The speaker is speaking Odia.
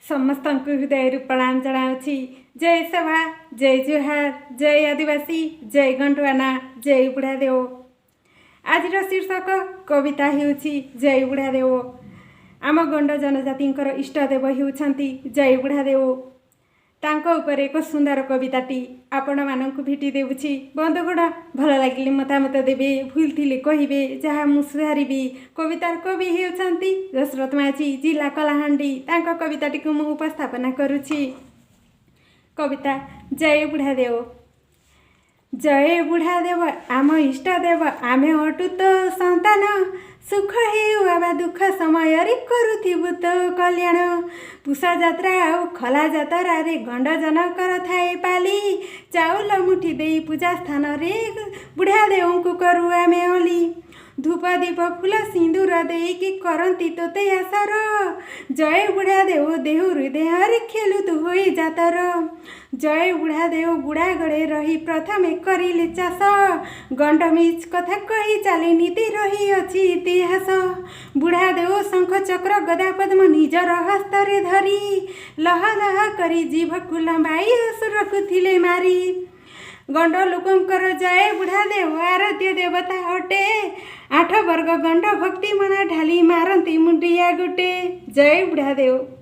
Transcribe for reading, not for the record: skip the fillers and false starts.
ସମସ୍ତଙ୍କୁ ହୃଦୟରୁ ପ୍ରଣାମ ଜଣାଉଛି। ଜୟ ସଭା, ଜୟ ଜୁହାର, ଜୟ ଆଦିବାସୀ, ଜୟ ଗଣ୍ଡୁଆନା, ଜୟ ବୁଢ଼ାଦେଓ। ଆଜିର ଶୀର୍ଷକ କବିତା ହେଉଛି ଜୟ ବୁଢ଼ାଦେଓ। ଆମ ଗଣ୍ଡ ଜନଜାତିଙ୍କର ଇଷ୍ଟଦେବ ହେଉଛନ୍ତି ଜୟ ବୁଢ଼ାଦେଓ। ତାଙ୍କ ଉପରେ ଏକ ସୁନ୍ଦର କବିତାଟି ଆପଣମାନଙ୍କୁ ଭେଟି ଦେଉଛି। ବନ୍ଧୁଗଣ, ଭଲ ଲାଗିଲେ ମତାମତ ଦେବେ, ଭୁଲ ଥିଲେ କହିବେ, ଯାହା ମୁଁ ସୁଧାରିବି। କବିତାର କବି ହେଉଛନ୍ତି ଦଶରଥ ମାଝୀ, ଜିଲ୍ଲା କଳାହାଣ୍ଡି। ତାଙ୍କ କବିତାଟିକୁ ମୁଁ ଉପସ୍ଥାପନା କରୁଛି। କବିତା ଜୟ ବୁଢ଼ାଦେଓ। ଜୟ ବୁଢ଼ାଦେବ, ଆମ ଇଷ୍ଟ ଦେବ, ଆମେ ଅଟୁ ତୋ ସନ୍ତାନ। ସୁଖ ହେଉ ଅବା ଦୁଃଖ ସମୟରେ କରୁଥିବୁ ତୋ କଲ୍ୟାଣ। ପୁଷ ଯାତ୍ରା ଆଉ ଖଲା ଯାତ୍ରାରେ ଗଣ୍ଡ ଜନକର ଥାଏ ପାଲି। ଚାଉଳ ମୁଠି ଦେଇ ପୂଜା ସ୍ଥାନରେ ବୁଢ଼ାଦେଓଙ୍କୁ କରୁ ଆମେ ଅଲି। ଧୂପ, ଦୀପ, ଫୁଲ, ସିନ୍ଦୁର ଦେଇକି କରନ୍ତି ତୋତେ ଆସର। ଜୟ ବୁଢ଼ାଦେଓ, ଦେହୁରୁ ଦେହରେ ଖେଲୁ ତୁ ହୋଇ ଜାତର। ଜୟ ବୁଢ଼ାଦେଓ, ଗୁଡ଼ାଗଡ଼େ ରହି ପ୍ରଥମେ କରିଲେ ଚାଷ। ଗଣ୍ଡମିଚ କଥା କହି ଚାଲି ନୀତି ରହିଅଛି ଇତିହାସ। ବୁଢ଼ାଦେଓ ଶଙ୍ଖ, ଚକ୍ର, ଗଦା, ପଦ୍ମ ନିଜର ହସ୍ତରେ ଧରି ଲହ ଲହ କରି ଜିଭକୁ ଲମ୍ବାଇ ଅସୁରକୁ ଥିଲେ ମାରି। ଗଣ୍ଡ ଲୋକଙ୍କର ଜୟ ବୁଢ଼ାଦେଓ ଆରାଧ୍ୟ ଦେବତା ଅଟେ। ଆଠ ବର୍ଗ ଗଣ୍ଡ ଭକ୍ତି ମନା ଢାଲି ମାରନ୍ତି ମୁଣ୍ଡିଆ ଗୋଟେ। ଜୟ ବୁଢ଼ାଦେଓ।